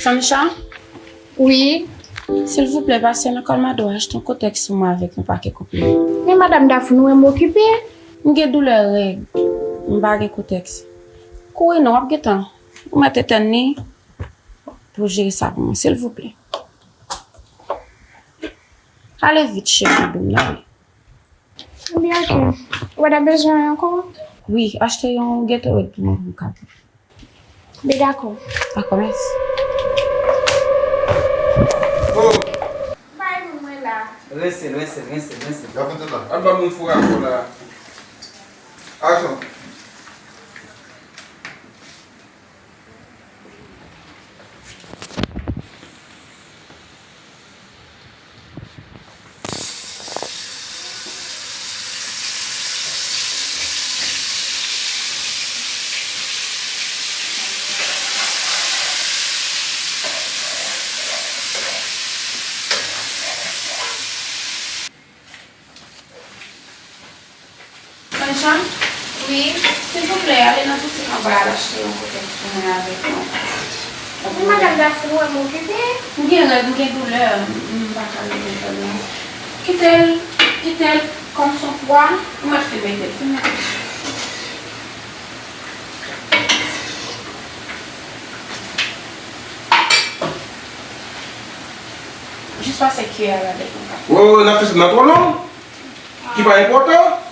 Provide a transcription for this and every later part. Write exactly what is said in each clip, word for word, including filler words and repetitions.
Sancha? Wi. Silvouplè, pase nan Colmado achte yon kotèks pou mwen avèk yon pake konpliman. Men madanm Dafou, nou wè m okipe. M gen doulè règ. M pa gen kotèks. Kouri non, w ap gen tan. Ou mèt etenn li pou w jere sa pou mwen, silvouplè. Ale vit, cheri, doum nan. Ebyen, oke. Ou pa ta bezwen ankò? Wi, achte yon Gatorade pou mwen pou m ka bwè. Byen, dakò. Dakò, mèsi. Oh! Bay pou mwen la. Rense l, rense l, rense l, rense l. Y ap fè tèt la. Al ba moun fou rapò la. Aksyon. Sancha? Wi. Silvouplè, ale nan boutik anba a, al achte yon kotèks pou mwen avèk yon. Epi madanm Dafou, ou wè m okipe. M gen règ, m gen doulè, m, m pa ka leve kò m non. Kite l, kite l kòm s on pwa, ou mèt fin mete l, fin mete l. Jis pase kiyè a ladan konsa. Wi, wi, n ap fè sa nan twò long. Ki pa enpòtan.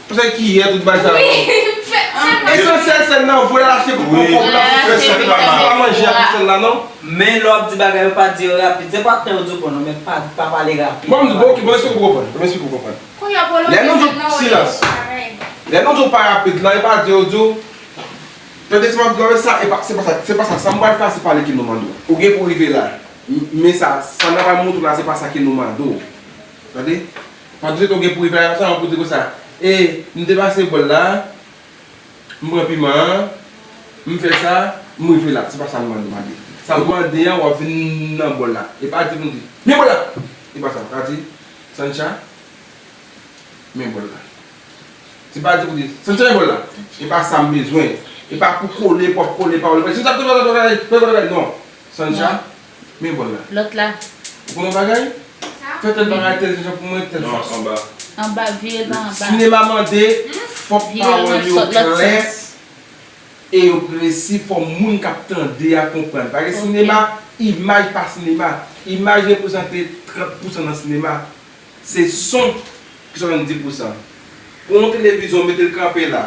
Paske kiyè tout bagay sa yo. Wi, m fè, se pa esansyèl sèl nan, voye al achte pou kòb la pou fè sèl la. Se pa manje a pou sèl la non. Men lè w ap di bagay yo, pa di yo rapid. Se pa tan yo di w pran non, men pa, pa pale rapid. Bon, m di, bon, oke, bon, èske w konprann? Bon, èske w konprann? Lè nou di w silans. Lè nou di w pa rapid la, e pa di yo di w, tande sa m ap di w sa, e pa, se pa sa, se pa sa. Sa m pral fè a, se pale ke nou mande w. Ou gen pou rive la. M, men sa, sa n ap montre w la, se pa sa ke nou mande w. Tande? Pandan ke w gen pou rive la, sa w pou di konsa, e, m te pase bò l la, m pran piman an, m fè sa, m rive la. Se pa sa nou mande, mande. Sa nou mande an, w ap vin nan bò l la. E pa di pou n di, men bò l la! E pa sa, w ka di, Sancha, men bò l la. Se pa di pou di, Sancha, men bò l la. E pa sa m bezwen. E pa pou kole, pou w ap kole pawòl. Sancha, men bò l la, non. Sancha, men bò l la. Lòt la. Ou konn yon bagay? Fè tèl bagay, tèl jan pou mwen, tèl fason. Non, anba. Anba, vire pa anba. Sinema mande, fòk pawòl yo klè e yo presi, fò moun k ap tande a konprann. Paske sinema, imaj pa sinema. Imaj reprezante trant pousan nan sinema. Se son ki swasanndis pousan. Pran yon televizyon, mete l kanpe la.